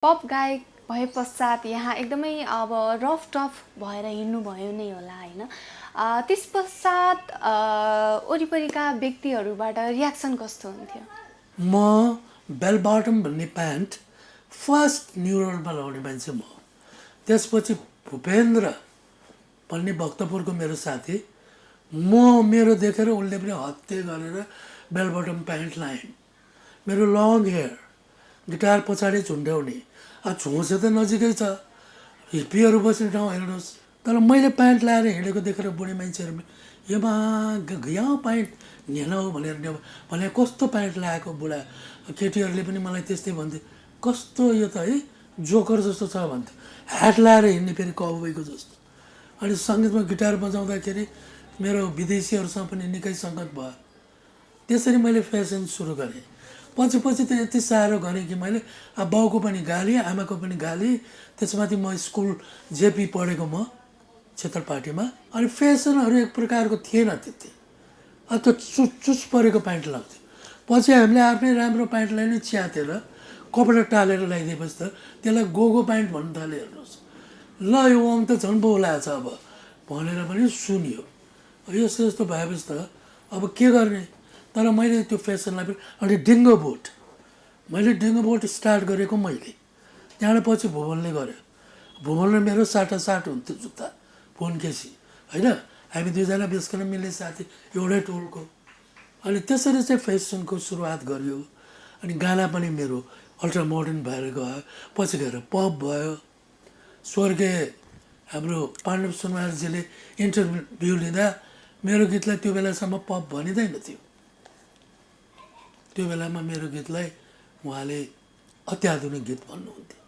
Pop गायक भए पश्चात यहाँ एकदमै अब रफ टफ भएर हिँड्नुभयो नै होला होइन। त्यस पश्चात वरिपरिका व्यक्तिहरूबाट रियाक्सन कस्तो हुन्थ्यो? म बेल बटम भन्ने प्यान्ट फर्स्ट न्युरोलमा लगाउने मान्छे म। त्यसपछि भूपेन्द्र भन्ने भक्तपुरको मेरो साथी, मेरो देखेर उसले पनि हत्ते गरेर बेल बटम प्यान्ट लाएँ। मेरो लङ हेयर, गिटार पछाडि झुन्ड्याउने, झोसे त नजिकै छ, हिप्पीहरू बस्ने ठाउँ हेर्नुहोस्। तर मैले प्यान्ट लाएर हिँडेको देखेर बुढी मान्छेहरू योमा यहाँ प्यान्ट नेन हो भनेर भने कस्तो प्यान्ट लगाएको बुढा केटीहरूले पनि मलाई त्यस्तै भन्थे, कस्तो यो त है जोकर जस्तो छ भन्थ्यो। ह्याट लाएर हिँड्ने फेरि काउबोयको जस्तो। अनि सङ्गीतमा गिटार बजाउँदाखेरि मेरो विदेशीहरूसँग पनि निकै सङ्गत भयो। त्यसरी मैले फेसन सुरु गरेँ। पछि त यति साह्रो गरेँ कि मैले बाउको पनि गाली, आमाको पनि गाली। त्यसमाथि म स्कुल जेपी पढेको म क्षेत्रपाटीमा। अनि फेसनहरू एक प्रकारको थिएन त्यति। त्यो चुस परेको प्यान्ट लगाउँथ्यो। पछि हामीले आफ्नै राम्रो प्यान्ट लगाइ नै च्यातेर कपडा टालेर लगाइदिएपछि त त्यसलाई गोगो प्यान्ट भन्नु थाल्यो। हेर्नुहोस्, ल यो ओम त झन् बोलाएको छ अब भनेर पनि सुनियो। यस्तो यस्तो भएपछि त अब के गर्ने। तर मैले त्यो फेसनलाई पनि अनि डिङ्गो बोट स्टार्ट गरेको मैले। त्यहाँबाट पछि भुवनले गर्यो। भुवनले मेरो साटासाट हुन्थ्यो जुत्ता, फोन केसी होइन। हामी दुईजना बेसकन मिल्ने साथी, एउटै टोलको। अनि त्यसरी चाहिँ फेसनको सुरुवात गरियो। अनि गाना पनि मेरो अल्ट्रा मोडर्न भएर गयो। पछि गएर पप भयो। स्वर्गीय हाम्रो पाण्डव सुनवारजीले इन्टरभ्यू लिँदा मेरो गीतलाई त्यो बेलासम्म पप भनिँदैन थियो। त्यो बेलामा मेरो गीतलाई उहाँले अत्याधुनिक गीत भन्नुहुन्थ्यो।